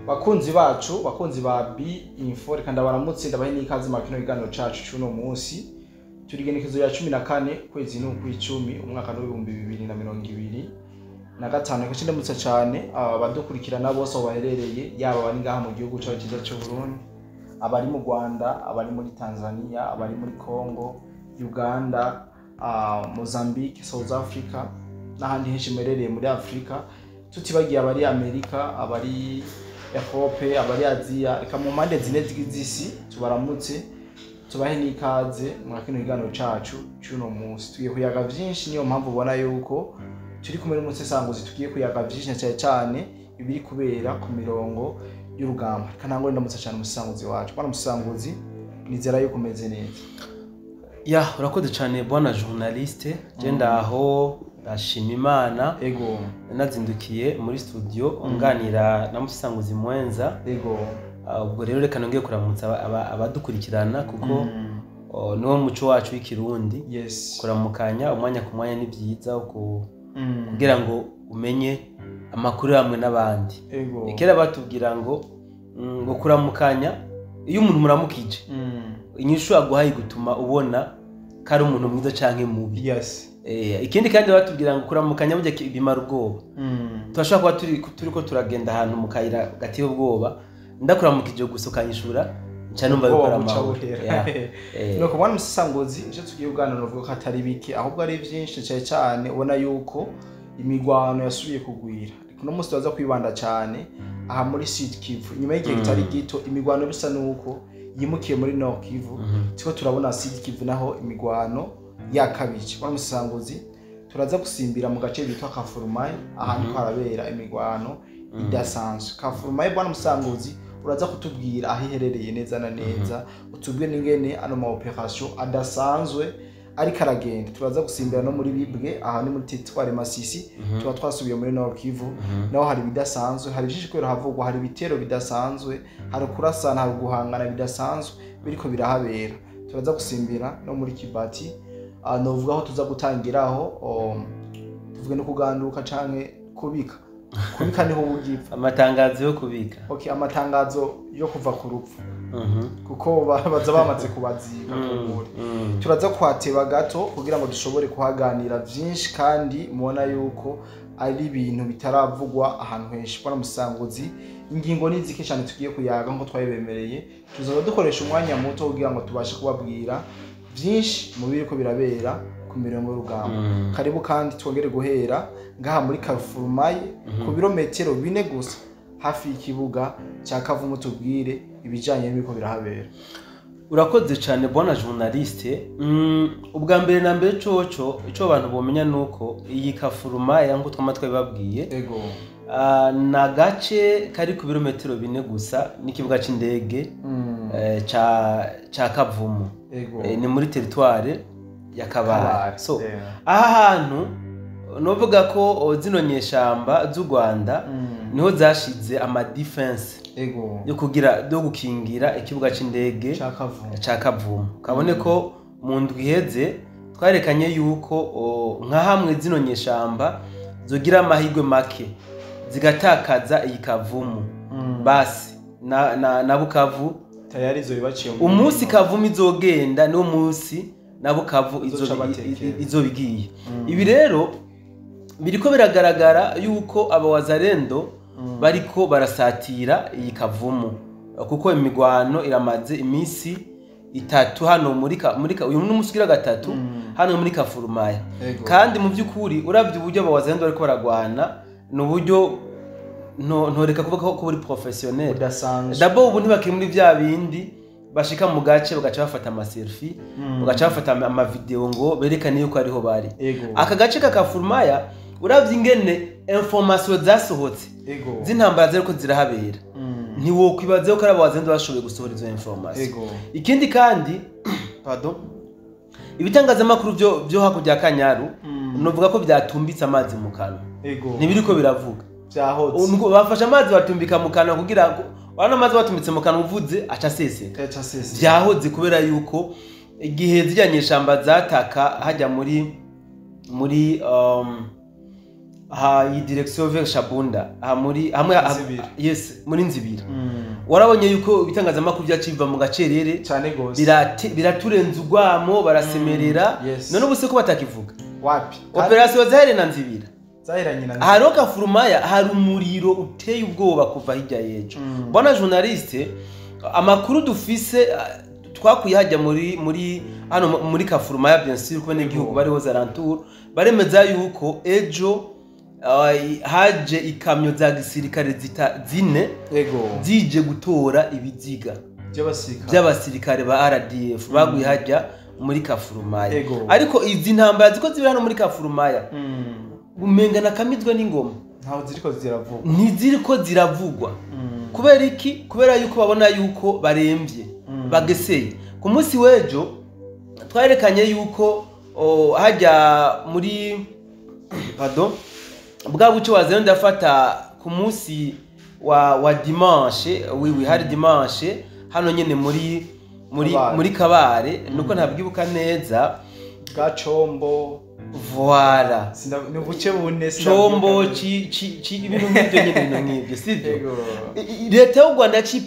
Bakunzi bacu, bakunzi ba B Info, reka ndabaramutse, ndabahe n'ikaze mu kino kiganiro cacu c'uno munsi. Turi igenekezo ya 14, kwezi n'ukw'icumi, umwaka w'2025. Reka ndamutsa cane abadukurikirana bose aho baherereye, yaba abari ngaha mu gihugu cacu ciza c'u Burundi, abari mu Rwanda, abari muri Tanzania, abari muri Congo, Uganda, Mozambique, South Africa n'ahandi henshi muherereye muri Afrika, tutibagiye abari Amerika, abari Europe, abari Aziya, reka mu mpande zine z'isi tubaramutse, tubahe n'ikaze muri kino kiganiro cacu c'uno munsi. Tugiye kuyaga vyinshi, niyo mpamvu ubona yuko turi kumwe n'umusesanguzi. Tugiye kuyaga vyinshi na cane cane ibiri kubera ku mirongo y'urugamba. Reka ntangure ndamutsa cane umusesanguzi wacu. Bwana musesanguzi, nizera yuko umeze neza. Ya, urakoze cyane bwana journaliste. Je ndaho, ndashima Imana. Nazindukiye muri studio nganira na musanguzi mwenza. Ubwo rero reka nongeye kuramutsa abadukurikirana kuko niwo muco wacu w'Ikirundi. Kuramukanya umwanya ku mwanya ni byiza kugira ngo umenye amakuru hamwe n'abandi. Kera batubwira ngo kuramukanya, iyo umuntu muramukije, inyishu aguhaye gutuma ubona ko ari umuntu mwiza canke mubi. Ikindi kandi batubwira ngo kuramukanya burya bimara ubwoba. Turashobora kuba turiko turagenda ahantu mu kayira gateye ubwoba, ndakuramukije gusa ukanyishura, nca numva yuko ari Ubwoba buca amahoro. buhera. Yeah. Nuko bwana musesanguzi, ivyo tugiye kuganira uvuga ko atari bike, ahubwo ari vyinshi, cane cane ubona yuko imigwano yasubiye kugwira. Ariko uno munsi turaza kwibanda cane aha muri Sud Kivu, inyuma y'igihe kitari gito imigwano bisa nuko yimukiye muri Nord Kivu. Turiko turabona Sud Kivu naho imigwano yakabije. Bwana musesanguzi, turaza gusimbira mu gace bitwa Kafurumayi, ahantu harabera imigwano idasanzwe. Kafurumayi, bwana musesanguzi, uraza kutubwira aho iherereye neza na neza, utubwire n'ingene ano ma opération adasanzwe ariko aragenda. Turaza gusimbira no muri Bibwe, aha ni muri territoire Masisi. Tuba twasubiye muri Nord Kivu, naho hari ibidasanzwe, hari byinshi kubera havugwa, hari ibitero bidasanzwe, hari kurasana, hari guhangana bidasanzwe biriko birahabera. Turaza gusimbira no muri Kibati. Novuga aho tuza gutangiraho, tuvuge no kuganduka canke kubika. Kubika niho bugipfa. Amatangazo yo kubika. Okay, amatangazo yo kuva ku rupfu, kuko baza bamaze kubazika kumbure. Turaza kuhateba gato kugira ngo dushobore kuhaganira vyinshi, kandi mubona yuko ari ibintu bitaravugwa ahantu henshi. Bwana musanguzi, ingingo ni zike cyane tugiye kuyaga nkuko twabibemereye. Tuzaba dukoresha umwanya muto kugira ngo tubashe kubabwira vyinshi mu biriko birabera ku mirongo y'urugamba. Karibu kandi twongere guhera ngaha muri Kafurumayi, ku birometero 4 gusa hafi y'ikibuga cya Kavumu, tubwire ibijanye n'ibiriko birahabera. Urakoze cyane bwana journaliste. Ubwa mbere na mbere coco ico abantu bomenya nuko iyi Kafuruma nkuko twama twabibabwiye, ni agace kari ku birometero 4 gusa n'ikibuga c'indege ca Kavumu. Ni muri territoire ya Kabare. Kabare, So aha hantu novuga ko zino nyeshamba z'u Rwanda niho zashize ama défense yo kugira yo gukingira ikibuga c'indege ca Kavumu. ca Kavumu. Kabone ko mu ndwi iheze twarekanye yuko nka hamwe zino nyeshamba zogira amahirwe make zigatakaza iyi Kavumu, basi na Bukavu Tayari izo bibaciye mu umunsi Kavumu izogenda niwo munsi na Bukavu Izoca batekera. izobigiye. Ibi rero biriko biragaragara yuko aba wazalendo bariko barasatira iyi Kavumu, kuko imigwano iramaze iminsi 3 hano muri uyu n'umunsi ugira gatatu hano muri Kafurumaya. Kandi mu by'ukuri uravye uburyo aba wazalendo bariko baragwana, ni uburyo ntoreka kuvuga ko buri professionnel. Budasanzwe. D'abord ubu ntibakiri muri vya bindi bashika mu gace bagaca bafata ama selfie, bagaca bafata ama vidéo ngo berekane yuko ariho bari. Aka gace ka Kafurumaya, uravye ingene information zasohotse z'intambara ziriko zirahabera, ntiwokwibaza yuko ari abawazalendo bashoboye gusohora izo information. Ikindi kandi, pardon, ibitangazamakuru byo hakurya ya Kanyaru novuga ko byatumbitse amazi mu kanwa, ntibiriko biravuga. Vyahotse. Ubwo bafashe amazi batumbika mu kanwa kugira ngo wana amazi batumbitse mu kanwa uvuze aca aseseka. Aca aseseka. Vyahoze kubera yuko igihe zirya nyeshamba zataka hajya muri Aha iyi direction vers Shabunda, aha muri hamwe Nzibira. Yes, muri Nzibira. Warabonye yuko ibitangazamakuru byaciva mu gacerere Cyane gose. Biraturenza urwamo, barasemerera. None ubu se ko batakivuga? Wapi? Operation zahere na Nzibira. Zahiranye na Hariho Kafurumaya, hari umuriro uteye ubwoba kuva hirya y'ejo. Bwana journaliste, amakuru dufise twakuye hajya muri hano muri Kafurumaya, bien sûr, kubera igihugu bariho zarantour, baremeza yuko ejo haje ikamyo za gisirikare zine zije gutora ibiziga by'abasirikare by'abasirikare ba RDF baguye hajya muri Kafurumaya. Ariko izi ntambara ziko zibera hano muri Kafurumaya, umenga nakamizwe n'ingoma. Ntaho ziriko ziravugwa. Ntiziriko ziravugwa. Kubera iki? Kubera yuko babona yuko baremvye, bageseye. Ku munsi w'ejo twerekanye yuko hajya muri, pardon, bwa buce wazero ndafata ku munsi wa dimanche, oui, hari dimanche hano nyene muri Kabare. Muri Kabare, nuko ntabwibuka neza. Bwa Combo. Voilà. Ni ubuce bune. Combo ci ibintu nk'ibyo nyene, ibintu nk'ibyo, sivyo? Yego. Leta y'u Rwanda yaciye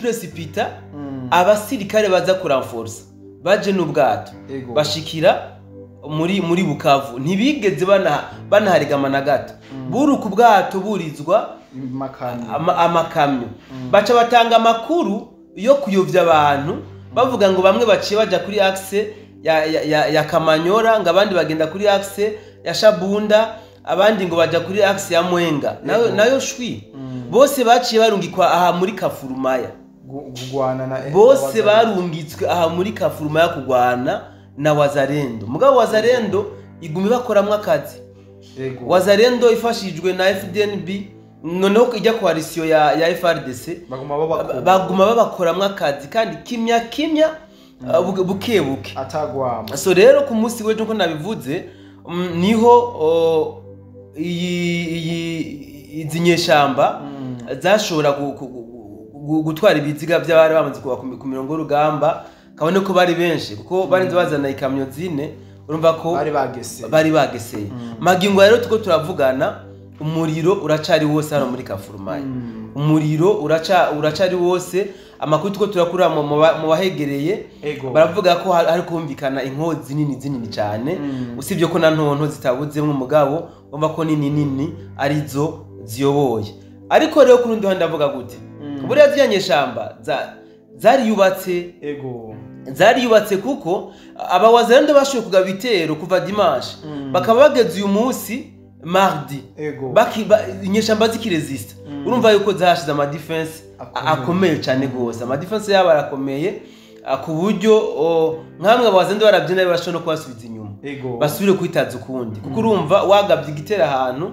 abasirikare baza kuranforsa, baje n'ubwato, bashikira muri Bukavu, ntibigeze banaharigama na gato. Buruka ubwato, burizwa Amakamyo. Amakamyo, baca batanga amakuru yo kuyovya abantu, bavuga ngo bamwe baciye baja kuri axe ya Kamanyora, ngo abandi bagenda kuri axe ya Shabunda, abandi ngo baja kuri axe ya Mwenga. Nayo nayo shwi, bose baciye barungikwa aha muri Kafurumaya. Kugwana na Bose barungitswe aha muri Kafurumaya kugwana na Wazalendo. Mugabo Wazalendo iguma ibakoramwo akazi. Wazalendo ifashijwe na FDNB, noneho ijya coalition ya FRDC, baguma babakura. Baguma babakoramwo akazi kandi kimya kimya, buke buke, atagwama. So rero ku munsi w'ejo, nko nabivuze, niho iyi izi nyeshamba zashobora gutwara ibiziga by'abari bamaze kuba ku mirongo y'urugamba, kabone ko bari benshi, kuko barinze bazana ikamyo zine. Urumva ko bari bagese. Bari bageseye. Magingo rero tuko turavugana, umuriro uracari wose hano muri Kafurumaya. Umuriro uracari wose. Amakuru tuko turakura mu bahegereye, baravuga ko hari kumvikana inkozi nini zinini cyane, usibye ko na ntonto zitabuzemwo, umugabo bumva ko nini nini arizo ziyoboye. Ariko rero ku rundi ruhande ndavuga gute? Buriya ziriya nyeshamba zariyubatse. Zariyubatse, kuko abawazalendo bashoboye kugaba ibitero kuva dimanche, bakaba bageze uyu munsi mardi, inyeshamba zikiresista. Urumva yuko zahashize ama défenses akomeye. Akomeye cyane gose. Ama défenses yabo arakomeye, ku buryo nkamwe abawazalendo barabyina, bashobora no kubasubiza inyuma, basubire kwitaza ukundi, kuko urumva wagabye igitero ahantu,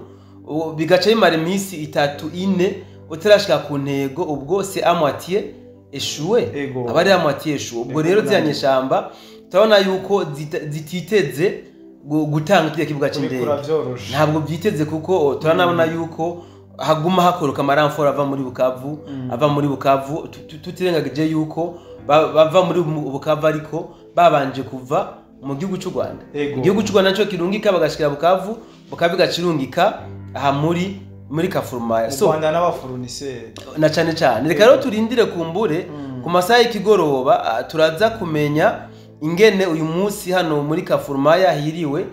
bigaca bimara iminsi 3, 4 utarashika ku ntego, ubwo c'est à moitié échoué. Aba ari à moitié échoué. Ubwo rero ziriya nyeshamba turabona yuko zititeze gutanga kiriya kibuga c'indege. Kubikura vyoroshe. Ntabwo byiteze, kuko turanabona yuko haguma hakoroka ama renforts ava muri Bukavu, ava muri Bukavu, tutirengagije yuko bava muri Bukavu, ariko babanje kuva mu gihugu cy'u Rwanda. Igihugu cy'u Rwanda nico kirungika, bagashikira Bukavu, Bukavu igacirungika aha muri Kafurumaya. Mu So Rwanda n'aba fournisseurs. Na cane cane, reka rero turindire, kumbure ku masaha y'ikigoroba, turaza kumenya ingene uyu munsi hano muri Kafurumaya hiriwe.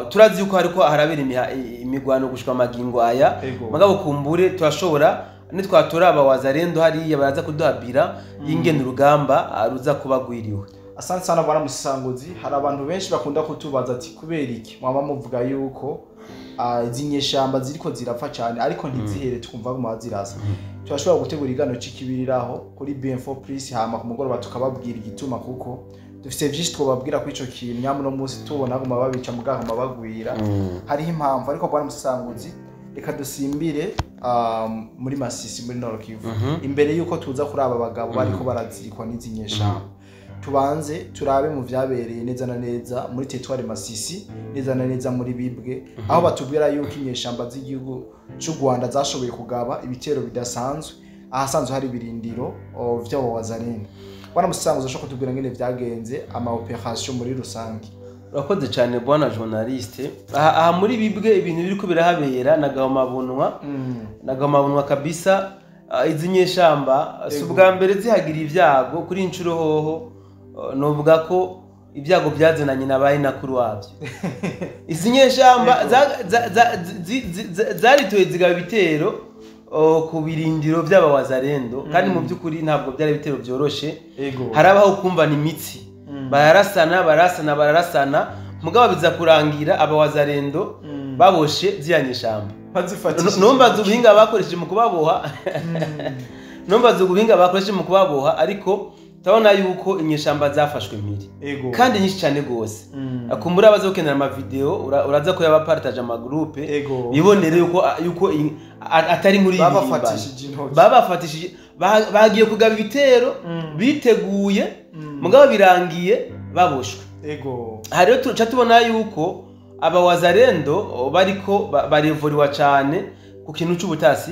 Turazi yuko hariko harabera imigwano gushika amagingo aya. Mugabo kumbure turashobora, nitwatora abawazalendo hariya, baraza kuduhabira ingene urugamba ruza kuba gwiriwe. Asante sana bwana Musanguzi. Hari abantu benshi bakunda kutubaza ati kubera iki mwaba muvuga yuko izi nyeshamba ziriko zirapfa cyane, ariko ntizihere twumva ngo zirasa. Turashobora gutegura igano c'ikibiriraho kuri BM4 Plus, hama ku mugoroba tukababwira igituma, kuko dufite byinshi twobabwira kuri ico kintu. Nyamuno munsi tubona guma babica mugahama bagwira, hariho impamvu. Ariko bwana Musanguzi, reka dusimbire muri Masisi, muri Nord Kivu. Imbere yuko tuza kuri aba bagabo bariko barazikwa n'izi nyeshamba, tubanze turabe mu vyabereye neza na neza muri territoire Masisi, neza na neza muri Bibwe, aho batubwira yuko inyeshamba z'igihugu cy'u Rwanda zashoboye kugaba ibitero bidasanzwe ahasanzwe hari ibirindiro vy'abo wazalendo. Bwana Musanguzi, ashobora kutubwira ngene vyagenze, ama opération muri rusange? Urakoze cyane bwana journaliste. Aha muri Bibwe ibintu biriko birahabera na gahomabunwa kabisa. Izi nyeshamba si ubwa mbere zihagira ibyago kuri inshuro hoho, novuga ko ibyago byazananye na bayi nakuru wabyo. Izi nyeshamba zaritoye zigaba ibitero ku birindiro by'abawazarendo, kandi mu by'ukuri ntabwo byari ibitero byoroshe. Harabaho kumva ni imitsi, bararasana, mugabo biza kurangira abawazarendo baboshe ziriya nyeshamba. Numbaza ubuhinga bakoresheje mu kubaboha, ariko turabona yuko inyeshamba zafashwe mpiri kandi nyinshi cyane gose. Kumbura abazokenera ama video uraza ko yabapartage ama groupe bibonere yuko atari muri babafatishije, bagiye kugaba ibitero biteguye, mugabo birangiye baboshwe. Hariyo tuca tubona yuko abawazarendo bariko barevuriwa cyane ku kintu c'ubutasi,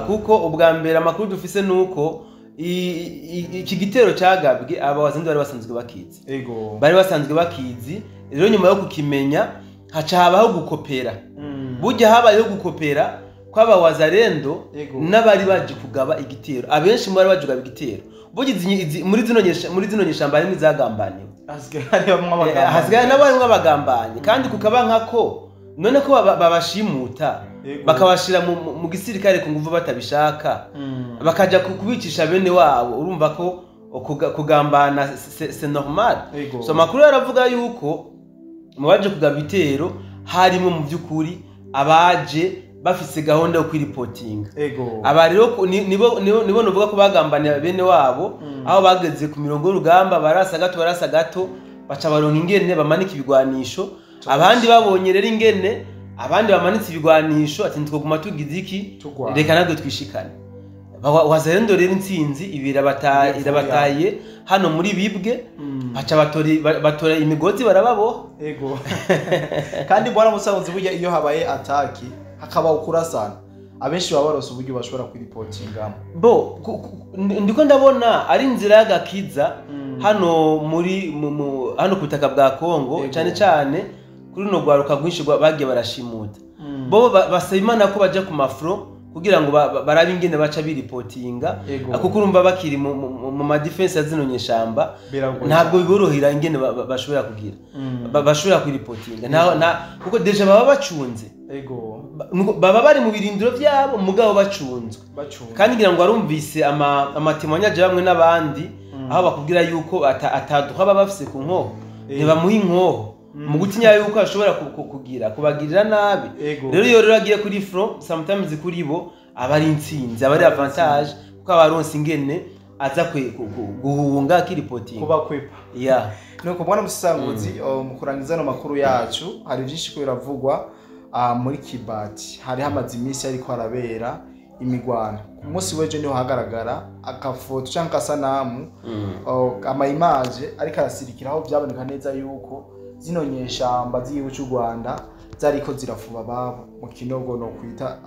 kuko ubwa mbere amakuru dufise nuko iki gitero cyagabwe abawazarendo bari basanzwe bakizi. Bari basanzwe bakizi, rero nyuma yo kukimenya haca habaho gukopera. Burya habayeho gukopera kw'abawazarendo n'abari baje kugaba igitero. Abenshi mu bari baje kugaba igitero burya muri zino nyeshamba harimo izagambaniwe, hasigaye n'abarimwo abagambanye, kandi kukaba nkako none ko babashimuta bakabashira mu gisirikare ku nguvu batabishaka, bakaja kubicisha bene wabo. Urumva ko kugambana c'est normal. So makuru yaravuga yuko mu baje kugaba ibitero harimo mu by'ukuri abaje bafise gahunda yo kwiripotinga. Aba rero nibo novuga ko bagambaniye bene wabo, aho bageze ku mirongo y'urugamba barasa gato baca baronka ingene bamanika ibigwanisho. Abandi babonye rero ingene abandi bamanitse ibigwanisho ati ntitwoguma tugize iki, reka natwe twishikane. Wazarendo rero intsinzi irabataye hano muri Bibwe, baca batora imigozi barababoha. Kandi bwana Musanze, burya iyo habaye ataki hakaba ukurasana, abenshi baba barose uburyo bashobora kwiripotingamo. Bo ndiko ndabona ari inzira y'agakiza hano muri hano ku butaka bwa Kongo, cyane cyane kuri no rwaruka rwinshi bagiye barashimuta. Bo basaba Imana ko baja ku mafro kugira ngo barabe ingene baca biripotinga, kuko urumva bakiri mu ma defense ya zino nyeshamba ntabwo biborohera ingene bashobora kugira bashobora kwiripotinga kuko deja baba bacunze. Baba bari mu birindiro byabo mugabo bacunzwe. Kandi ngira ngo arumvise amatemanya bamwe n'abandi aho bakubwira yuko ataduha baba bafise ku nkoho, ntibamuha inkoho mu gutinya yuko ashobora kugira kubagirira nabi. Rero iyo rero agiye kuri front sometimes kuri bo aba ari intsinzi, aba ari avantage, kuko abaronse ingene aza guhunga akiripotinga kubakwepa. Nuko bwana Musanguzi, mu kurangiza no makuru yacu hari byinshi ko biravugwa muri Kibati. Hari hamaze iminsi ariko harabera imigwano. Ku munsi w'ejo niho hagaragara akafoto cyangwa akasanamu, ama image ariko arasirikiraho, byaboneka neza yuko zino nyeshamba z'igihugu cy'u Rwanda zariko zirafuba babo mu kinogo no kwita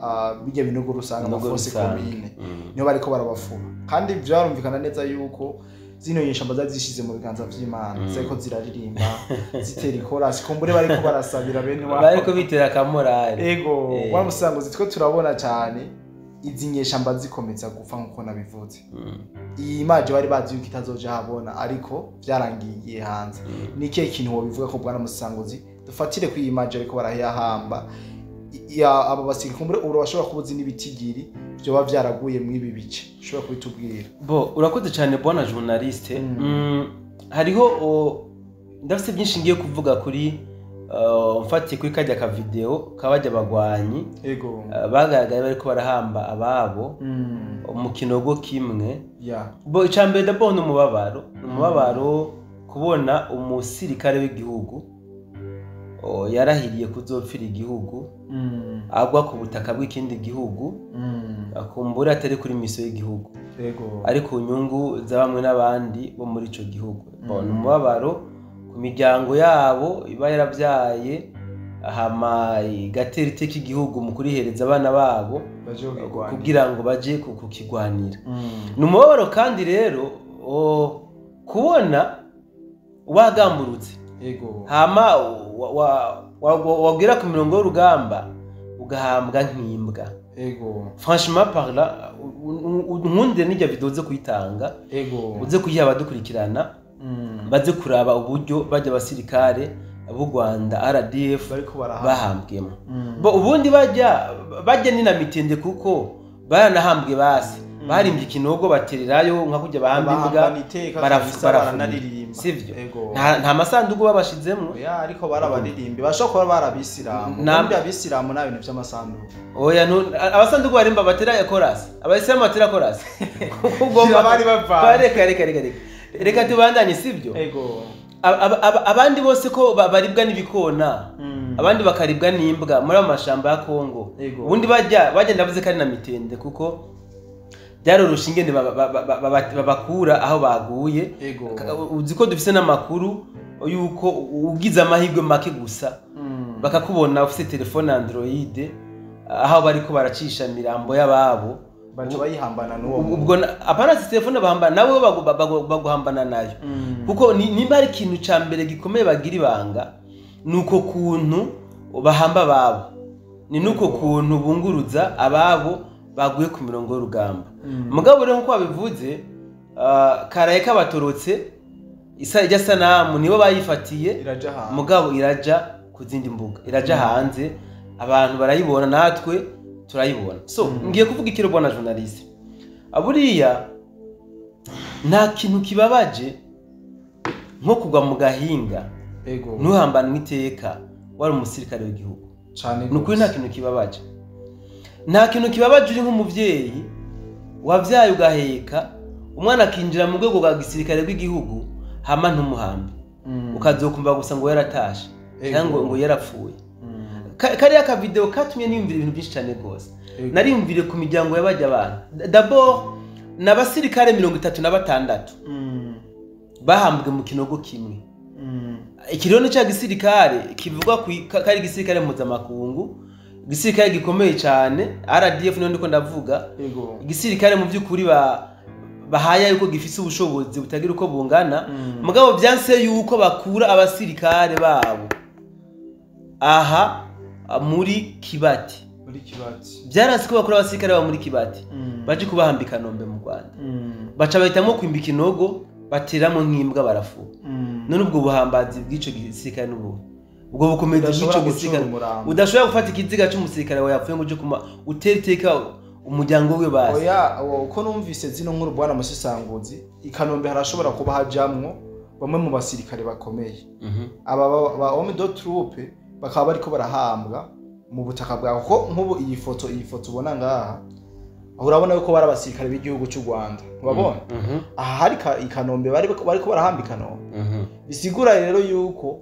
bijya binogo rusanga amafose commune, niho bariko barabafuba. Kandi byarumvikana neza yuko zino nyeshamba zari zishize mu biganza vy'Imana, zariko ziraririmba zitera ikorasi, kumbure bariko barasabira bene wabo, bariko bitera akamorale. Ego wa Musanguzi, twe turabona cyane izi nyeshamba zikomeza gupfa nkuko nabivuze. Iyi image bari bazi yuko itazoja habona, ariko byarangiye hanze. Ni ikihe kintu wobivuga ko bwana Musanguzi dufatire ku iyi image ariko barahiyahamba aba basirikare, kumbure urashobora kubuza n'ibitigiri byoba byaraguye mu ibi bice, ushobora kubitubwira? Bo urakoze cyane bwana journaliste. Hariho ndafite byinshi ngiye kuvuga kuri mfatiye kuri kajya ka video kabajya bagwanyi bagaragaye bariko barahamba ababo mu kinogo kimwe. Bo icambere ndabona umubabaro kubona umusirikare w'igihugu yarahiriye kuzopfira igihugu agwa ku butaka bw'ikindi gihugu, akumbura atari kuri miso y'igihugu, ari ku nyungu za bamwe n'abandi bo muri ico gihugu. Bona umubabaro ku miryango yabo iba yarabyaye hama igatera iteka igihugu mu kurihereza abana babo kugira ngo baje kukigwanira. Ni umubabaro kandi rero kubona wagamburutse Ego. Hama wagera ku mirongo y'urugamba ugahambwa nk'imbwa. Ego. Franchement parlant, nkunde n'ijya video uze kuyitanga. Ego. Uze kuyiha abadukurikirana. Baze kuraba uburyo bajya abasirikare b'u Rwanda RDF bariko barahambwa. Bahambwemo. Bo ubundi bajya ni na mitende kuko baranahambwe basi. Barimbye ikinogo batererayo nka kujya bahamba imbwa, Bahambana iteka kabisa, baranaririmba. Sivyo? Ego. Nta masanduku babashizemwo. Oya, ariko barabaririmbe. Bashobora kuba barabisilamu. Ubundi abisilamu nta bintu vy'amasanduku. Oya, abasanduku barimba batera chorus. Abayisilamu batera chorus. Kuko bari bavanye. Reka, reka, reka, reka. Reka tubandanye, sivyo? Ego. Abandi bose ko baribwa n'ibikona. Abandi bakaribwa n'imbwa muri ayo mashamba ya Kongo. Ego. Ubundi bajya ndavuze ko ari na mitende kuko byaroroshe ingene babakura aho baguye. Ego. Uzi ko dufise n'amakuru yuko ugize amahirwe make gusa bakakubona ufise telefone Android aho bariko baracisha mirambo y'ababo, baca bayihambana n'uwo muntu. Ubwo apana si telefone bahambana nawe, baguhambana nayo. Kuko nimba ari ikintu ca mbere gikomeye bagira ibanga, nuko kuntu bahamba ababo, ni nuko kuntu bunguruza ababo baguye ku mirongo y'urugamba. Mugabo rero nkuko babivuze, karaye kabatorotse, isa ijya sanamu nibo bayifatiye, iraja hanze. Mugabo iraja ku zindi mbuga, iraja hanze, abantu barayibona, natwe turayibona. So ngiye kuvuga ikiro bwana journaliste, buriya nta kintu kibabaje nko kugwa mu gahinga Ego. ntuhambanwe iteka wari umusirikare w'igihugu. Cane Ni ukuri nta gose. kintu kibabaje, nta kintu kibabaje uri nk'umuvyeyi wavyaye ugaheka umwana akinjira mu rwego rwa gisirikare rw'igihugu, hama ntumuhambe, ukazokumva gusa ngo yaratashe Ego. cyangwa ngo yarapfuye. Kariya ka video katumye niyumvira ibintu byinshi cyane rwose. Ego. Nariyumvire ku miryango y'abajya abantu. D'abord ni abasirikare 36 bahambwe mu kinogo kimwe. Ikiriho ni cya gisirikare kivugwa kari igisirikare mpuzamakungu, igisirikare gikomeye cyane, RDF niyo ndiko ndavuga. Ego. Igisirikare mu by'ukuri bahaya yuko gifise ubushobozi butagira uko bungana. Mugabo byanse yuko bakura abasirikare babo aha muri Kibati. Muri Kibati. Byaranse ko bakura abasirikare babo muri Kibati baje kubahamba i Kanombe mu Rwanda. Baca bahitamo kwimba ikinogo bateramo nk'imbwa barafuha. None ubwo buhambazi bw'ico gisirikare n'ubu ubwo bukomezi Udashobora bw'ico gucura gisirikare, umurambo. udashobora gufata ikiziga c'umusirikare wawe yapfuye ngo uje kuma utere iteka umuryango we basi. Oya, uko numvise zino nkuru bwana Musisanguzi, i Kanombe harashobora kuba hajamwo bamwe mu basirikare bakomeye. Aba ba homme de troupe bakaba bariko barahambwa mu butaka bwawe, kuko nk'ubu iyi foto ubona ngaha, aho urabona yuko bari abasirikare b'igihugu cy'u Rwanda, ubabona? Aha hari i Kanombe bariko barahamba i Kanombe. Bisigura rero yuko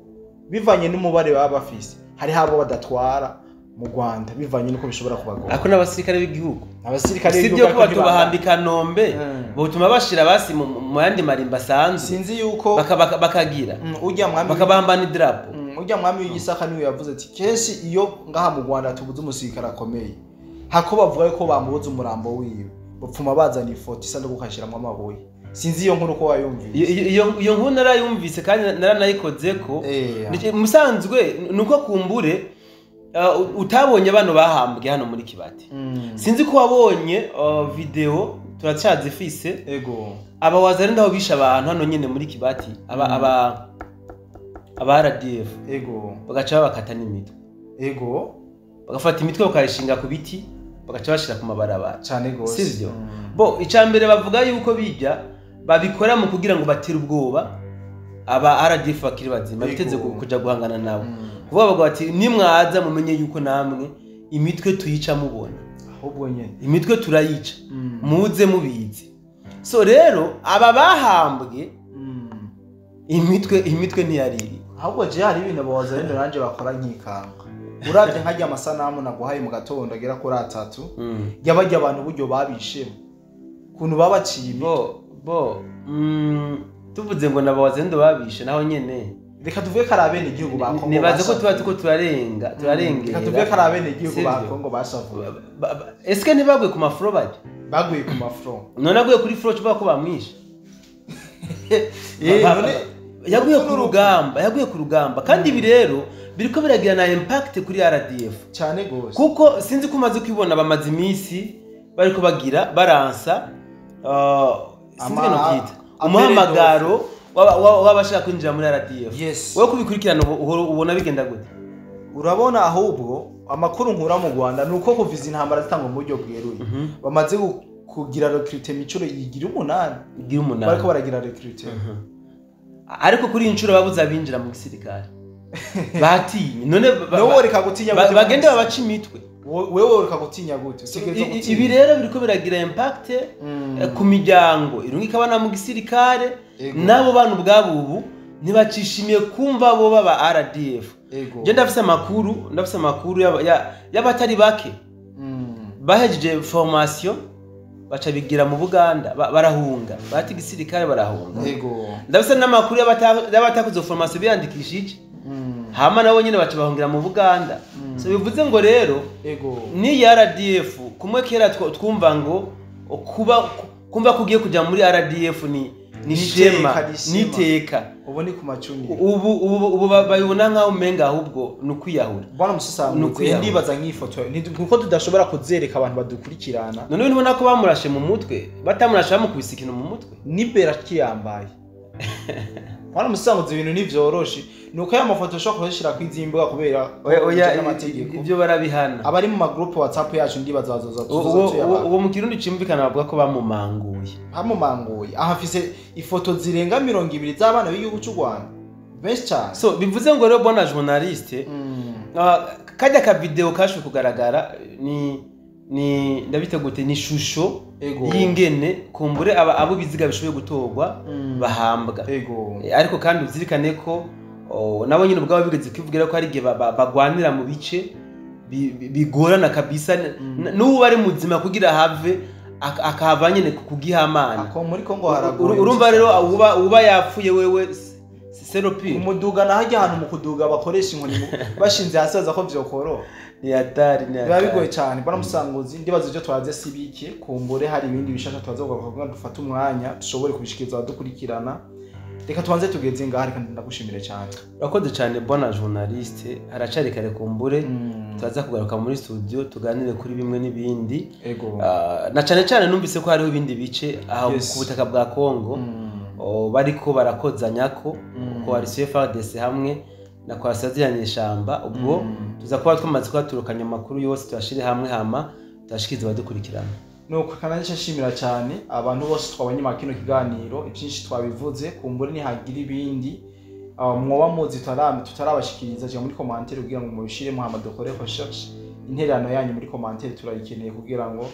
bivanye n'umubare baba bafise, hariho abo badatwara mu Rwanda bivanye n'uko bishobora kubagora. Ako n'abasirikare b'igihugu. Abasirikare Si b'igihugu byo ko ariko batubahamba i Kanombe, botuma bashira basi mu yandi marimba asanzwe. Sinzi yuko Bakagira urya mwami bakabahamba n'idarapo. Urya mwami w'igisaka niwe yavuze ati kenshi iyo ngaha mu Rwanda tubuze umusirikare akomeye, hako bavuga ko bamubuze umurambo wiwe, bapfuma bazana ifoto isanduku ukashiramwo amabuye. Sinzi iyo nkuru ko wayumvise. Iyo nkuru narayumvise kandi naranayikozeko. Musanzwe nuko kumbure utabonye bano bahambwe hano muri Kibati. Sinzi ko wabonye video turacyazifise. Ego. Aba wazarenda aho bishe abantu hano nyene muri Kibati, aba RDF, Ego. bagaca babakata n'imitwe. Ego. Bagafata imitwe bakayishinga ku biti, bagaca bashira ku mabarabara. Cane gose. Sivyo? Bo icya mbere bavuga yuko bijya babikora mu kugira ngo batere ubwoba aba RDF bakiri bazima biteze kuja guhangana nabo. Kuvuga bavuga bati nimwaza mumenye yuko namwe imitwe tuyica mubona. Ahubwo nyene. Imitwe turayica. Muze mubizi. So rero aba bahambwe imitwe ntiyariri. Ahubwo je hari ibintu abawazarendo nanje bakora nkikanga. Uravye nkarya amasanamu naguhaye mu gatondo agera kuri 3 yabajya abantu uburyo babishemo, kuntu babaciye imitwe. Bo tuvuze ngo nabo wazendo babishe naho nyene. Reka tuvuge ko ari abenegihugu ba Kongo Nibaze ko tuba bashavuye. tuko turarenga, turarengera. Reka tuvuge ko ari abenegihugu ba Sivyo? Kongo bashavuye. Eske ntibaguye ku mafuro bajya? Baguye ku mafuro. None aguye kuri furo, tuvuga ko bamwishe. None Yaguye ku rugamba, yaguye ku rugamba. Kandi ibi rero biriko biragira na impact kuri RDF cyane gose, kuko sinzi ko umaze kwibona bamaze iminsi bariko bagira baransa sinzi no kwita umuhamagaro w'abashaka kwinjira muri RDF. Yes. Wowe kubikurikirana ubona bigenda gute? Urabona ahubwo amakuru nkura mu Rwanda nuko kuva izi ntambara zitangwa mu buryo bweruye bamaze kugira recruitment inshuro igira 8 bariko baragira recruitment. Ariko kuri inshuro babuze abinjira mu gisirikare batinye. None wowe reka gutinya gute? Bagende babaca imitwe. Wewe reka gutinya gute? Ibi rero biriko biragira impact ku miryango irungika abana mu gisirikare, nabo bantu ubwabo ubu ntibacishimiye kumva bo baba RDF. Je ndafise amakuru y'abatari bake bahejeje formation baca bigira mu Buganda, barahunga bati gisirikare barahunga. Ndafise n'amakuru y'abatakoze formation biyandikishije hama nabo nyene baca bahungira mu Buganda. So bivuze ngo rero ni RDF kumwe kera twumva ngo kuba kumva kugiye kuja muri RDF ni shema niteka, ubu ni ku macumi. Ubu bayibona nkaho umenga ahubwo nukwiyahura. Bwana Musasanguzi, ndibaza nk'ifoto kuko tudashobora kuzereka abantu badukurikirana. None ubona ko bamurashe mu mutwe, batamurashe bamukubise ikintu mu mutwe nibera kiyambaye. Bwana Musasanguzi, ibintu ntivyoroshe nuko ya mafoto ushobora kuzishira kwizimbuga kubera amategeko ibyo barabihana. Abari mu magroup WhatsApp yacu ndibaza bazoza tuzotuyabaha. Uwo mu Kirundi cimvikana bavuga ko bamumanguye. Aha afise ifoto zirenga 20 z'abana b'igihugu cy'u Rwanda benshi cyane. So bivuze ngo rero bwana journaliste, kajya ka video kashu kugaragara ni ndabitegute ni shusho y'ingene kumbure abo biziga bishoboye gutorwa bahambwa. Ariko kandi uzirikane ko nabo nyine ubwabo bigeze kwivugira ko hari igihe bagwanira mu bice bigorana kabisa, n'ubu bari muzima kugira have akahava nyine kugihamana. Ako muri Kongo haragoye. Urumva rero uba yapfuye wewe seropi umuduga na hajya ahantu mu kuduga bakoresha inkoni bashinze hasi baza ko vyokoro. Ni hatari, ni biba bigoye cyane. Bwana Musanguzi, ndibaza ibyo twaze sibike kumbure hari ibindi bishasha twaza kuvuga dufata umwanya dushobore kubishikiriza abadukurikirana. Reka tubanze tugeze ngaha, reka ndagushimire cyane. Urakoze cyane bwana journaliste, haracari kare kumbure turaza kugaruka muri studio tuganire kuri bimwe n'ibindi. Na cyane cyane numvise ko hariho ibindi bice aho ku butaka bwa Kongo bariko barakozanyako coalition FARDC hamwe na coalition z'Inyeshamba. Ubwo tuza kuba twamaze kwaturukanya amakuru yose tuyashire hamwe hama tuyashikize abadukurikirana. Nuko kandi nshimira cyane abantu bose twabonye mu kino kiganiro, ibyinshi twabivuze kumbure nihagira ibindi mwoba muzi tutarabashikiriza cyangwa muri commentaire kugira ngo mubishire Muhammad dukore recherche. Intererano yanyu muri commentaire turayikeneye kugira ngo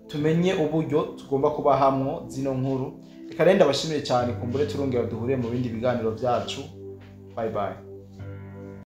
tumenye uburyo tugomba kuba hamwo zino nkuru. Reka renda bashimire cyane kumbure turongera duhure mu bindi biganiro byacu. Bye bye.